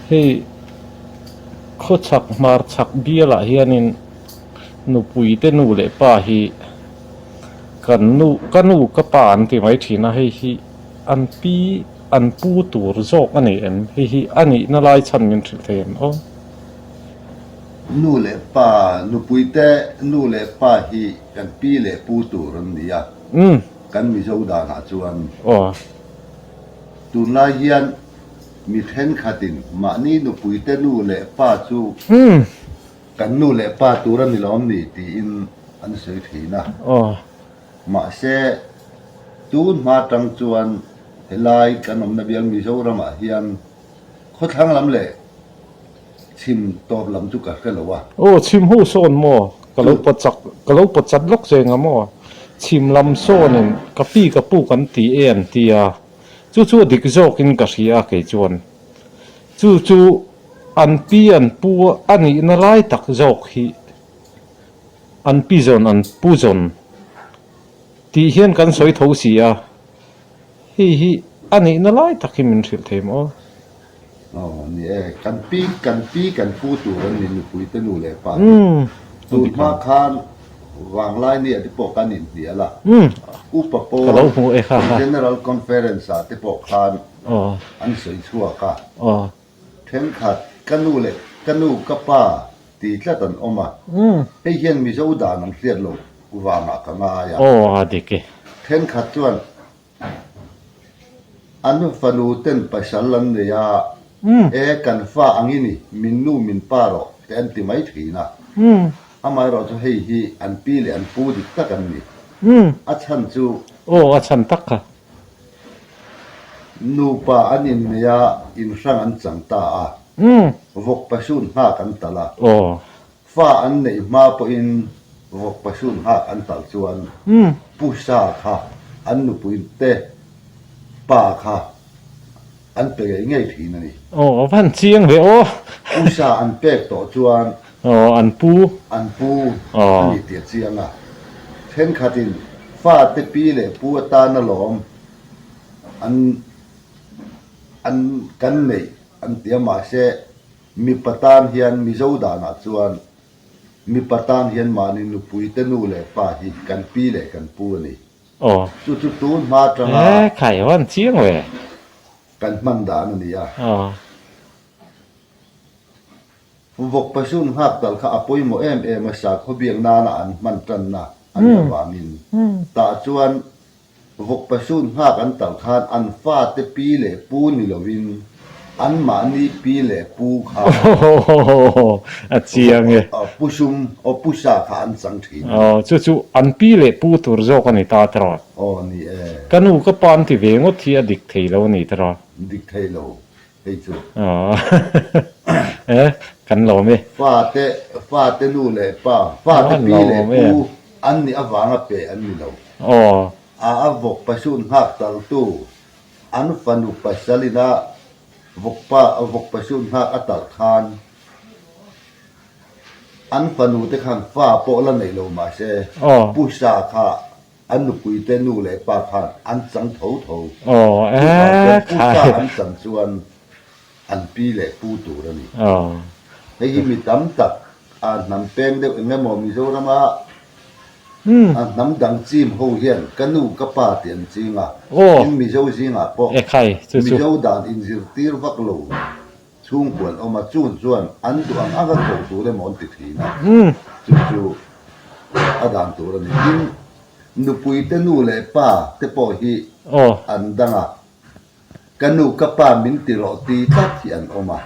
Hei khawchhak hmarchhak bialah hianin nupui te nu leh pa hi kan nu ka nu ka pa an ti mai thin a hei hi an pi an pu tur zawk a ni em hei hi a nihna lai chhan min hrilh thei em aw. Nu leh pa nupui te nu leh pa hi kan pi leh pu tur an ni a kan Mizo danah chuan tunlai hian Mi thenkhatin mahni nupuite nu leh pa chu kan nu leh pa tur a ni lawm ni tiin an sawi thin a. Mahse, tun hma tang chuan helai kan awmna bial Mizoramah hian khawthlang lam leh chhim tawp lam chu ka hre lo a. Aw, chhim ho sawn maw? Ka lo pawt chak, ka lo pawt chat lawk che nga maw? Chhim lam sawnin ka pi ka pu kan ti e an ti a. Chu chu a dik zawkin ka hria a kei chuan. Chu chu an pi an pu a nihna lai tak zawk hi an pi zawn an pu zawn tih hian kan sawi tho si a, hei hi a nihna lai tak hi min hrilh thei maw? Aw ni e, kan pi kan pi kan pu tur an ni nupui te nu leh pa hi. Tun hma khan vanglai nia te pawh kan inhnial a, Upa pawl General Conference ah te pawh khan an sawi chhuak a, thenkhat ka nu leh ka nu ka pa ti tlat an awm a, hei hian Mizo dan an hriat loh vangah ka ngai a. Thenkhat chuan An fanu ten pasal an nei a, E kan fa ang i ni, min nu min pa rawh te an ti mai thin a. Amaherawh chu hei hi an pi leh an pu dik tak an ni. A chhan chu. Aw a chhan tak kha. Nupa an innei a, inhrang an chang ta a. Vawk pasun nghak an talh a. Fa an neih hma pawhin vawk pasun nghak an talh chuan Pu Sa kha an nupui te pa kha an pe ngei ngei thin a ni. Aw a van chiang ve aw. Pu Sa an pek tawh chuan Aw an pu. An pu a ni tih a chiang a. Thenkhatin fate pi leh pu atana lawm an an kan neih an ti a mahse Mipa tan hian Mizo danah chuan mipa tan hian mahni nupui te nu leh pa hi kan pi leh kan pu a ni. Aw. Chu chu tun hma atanga. E khai a van chiang ve. Kan hman dan a ni a. Aw. Vawk pasun nghak tal kha a pawimawh em em a sakhaw biak nana an hman tanna a nih avangin tah chuan Vawk pasun nghak an talh khan an fate pi leh pu ni lovin anmahni pi leh pu kha A chiang e. Pu sum aw pu sa kha an chang thin. Aw chu chu an pi leh pu tur zawk a ni ta tiraw? Aw ni e. Ka nu ka pa an ti ve ngawt hi a dik thei lo a ni tiraw? Dik thei lo. Hei chu. E, kan lawm e. Fate, fate nu leh pa, fate pi leh pu an nih avanga pe an ni lo. Aw. A a vawk pasun nghak taltu, an fanu pasal ina vawkpa vawk pasun nghak a talh khan an fanu te khan fa pawh la nei lo mahse pu sa kha An nupuite nu leh pa khan an chang tho tho. Chuvang chuan pu sa an chan chuan an pi leh pu tur a ni. Hei hi mi tam tak a hnam peng deuh eng emaw Mizorama a hnam dang chim ho hian ka nu ka pa tih an ching a, tin Mizo zingah pawh Mizo dan inzirtir vak lo. Chhungkuan awm a, chun chuan an duh ang anga koh tur emaw an ti thin a, chu chu a dan tur a ni. Tin, nupuite nu leh pa te pawh hi an dang a, ka nu ka pa min ti rawh ti tlat hi an awm a,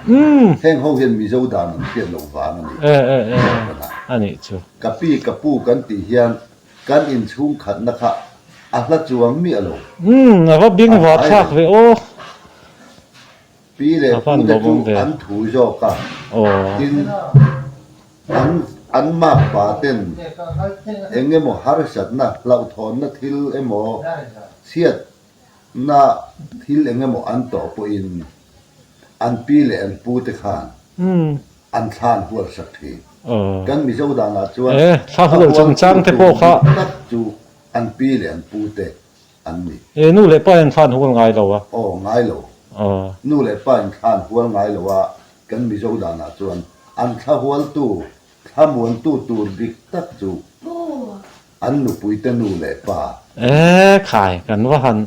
heng ho hian Mizo dan an hriat loh vang a ni. Ka pi ka pu kan tih hian kan inchhungkhatna kha a hla chuang miah lo. A va bing vah thlak ve aw. Pi leh pu te chu an thu zawk a, tin an an makpa ten eng emaw harsatna, hlauhthawnna thil emaw, chhiatna thil eng emaw an tawh pawhin an pi leh an pu te khan an thlan hual sak thin. Kan Mizo danah chuan a hual tu tur dik tak chu an pi leh an pu te an ni. E, nu leh pa in thlan hual ngai lo a. Aw, ngai lo. Aw. Nu leh pa in thlan hual ngai lo a. Kan Mizo danah chuan an thlahualtu, thlamuantu tur dik tak chu an nupuite nu leh pa. E khai, kan va han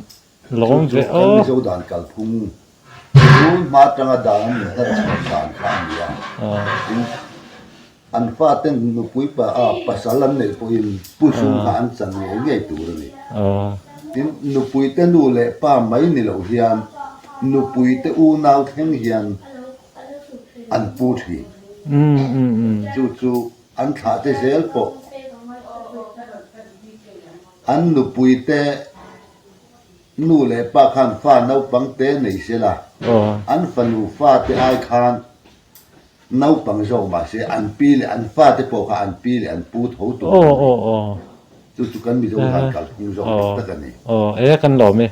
lawm ve aw. Chu chu kan Mizo dan kalphung tun hma atanga dan an inhlat chhuah dan kha a ni a. Tin, an fate nupui pa a pasal an neih pawhin pu sum kha an chan ngei ngei tur a ni. Tin, nupuite nu leh pa mai ni loh hian nupuite unau thleng hian an pu thin. Chu chu an thlahte zel pawh an nupuite nu leh pa khan fa naupang te nei sela, an fanu fate ai khan Naupang zawk mahse an pi leh an fate pawh kha an pi leh an pu tho tur an ni. Chu chu kan Mizo dan kalphung zawk dik tak a ni. Aw e kan lawm e.